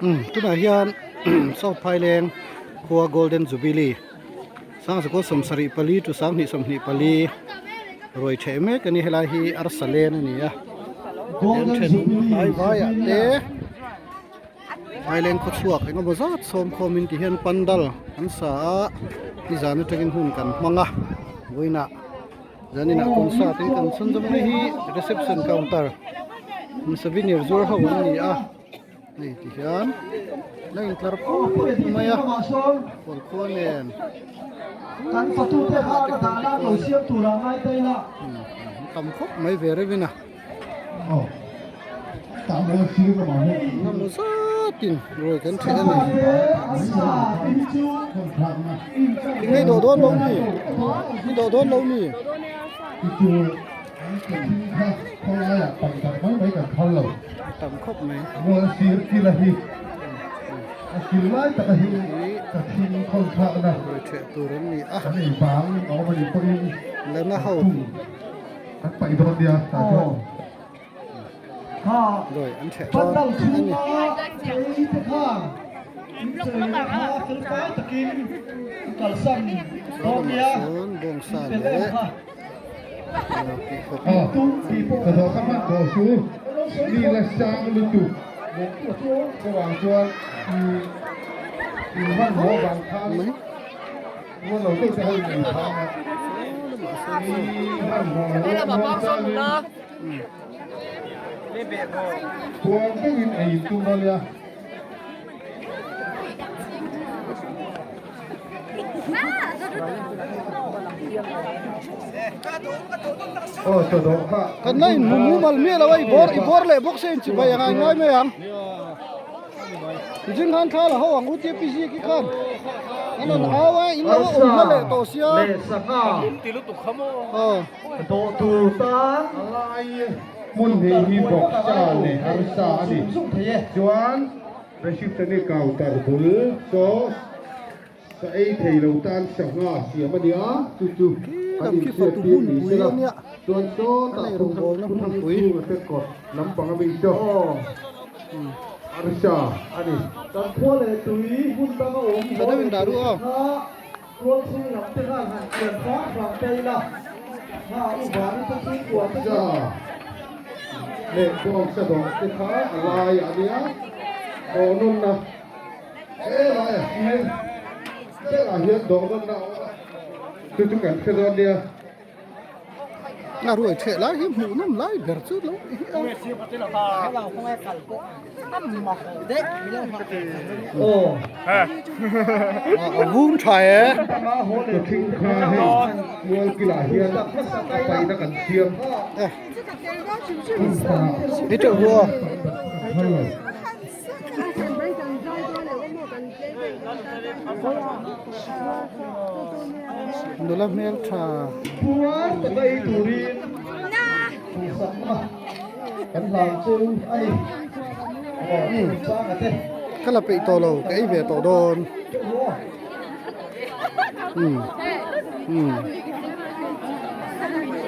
Umm tunah hian South Phaileng khua Golden Jubilee Sangzakaw 74 to 2024 ruai theh mek a ni helai hi arsa len a ni a len then hnai vaiah te Phaileng khaw chhuak eng emaw zat sawm khawmin ti hian pandal an sa a nizan atangin hun kan hmang a vawiinah zaninah concert in kan chhunzawm mai hi reception counter souvenir zuar ho an ni a hei ti hian la intlar pawp mai a kawlkhua nen kan fatute kha a dah nan lo siam turah ngai ta ila tam khawp mai ve reuhin a. Engemaw zatin ruai kan ṭhen a ni. Eng nge i dawh dawn lo mi? I dawh dawn lo mi? Tam khawp mai. Ruai ṭheh tur an ni a. Lana ho. Kan paih dawn nia tah chuan. Lawi an theh dawn a ni. Saw lamah sawn bawngsa leh pheikhawk. Ka zawh ka hman tawh chu mi la sang lutuk chuvang chuan in hmanhmawh vang khan. Kan la inhmu mumal miah lo a, i bawr i bawr leh bawk se inchibai a ngai ngai mai ang. Zing khan thla la ho ang u TPC ki khan an rawn au a in lo awm hla leh tawh sia aw. Dawh tur tan a lai hmun hnih hi bawksa leh arsa a ni chuan reception-i counter bul chaw Sa ei thei lo tan sangha siam a nia, chu chu kan inhriat tir ni sela chuan sawtah Thangchhunga te kawt lampang a mi chu arsa a ni. Kan khua leh tui hmun danga awm haw leh tur kha tualchhung lam te khan han pian hram hram ta ila, kha u vani te chhungkua te kha. Leh bawngsa dawh te kha a lai a nia, dawh nawnna. He laiah hian berah hian dawhnawnna a awm a, chu chu kan hre dawn nia. A ruai theh lai hi hmuh nawm lai ber chu lo hi a. A vum tha e. Ka thing kha hei mual kilah hian a paihna kan siam. Hmun khatah. Ni teuh rua. Nula hmel tha. Puar taka ei turin duhsakna kan hlan chu a ni. Ka la peih tawh lo, ka ei ve tawh dawn.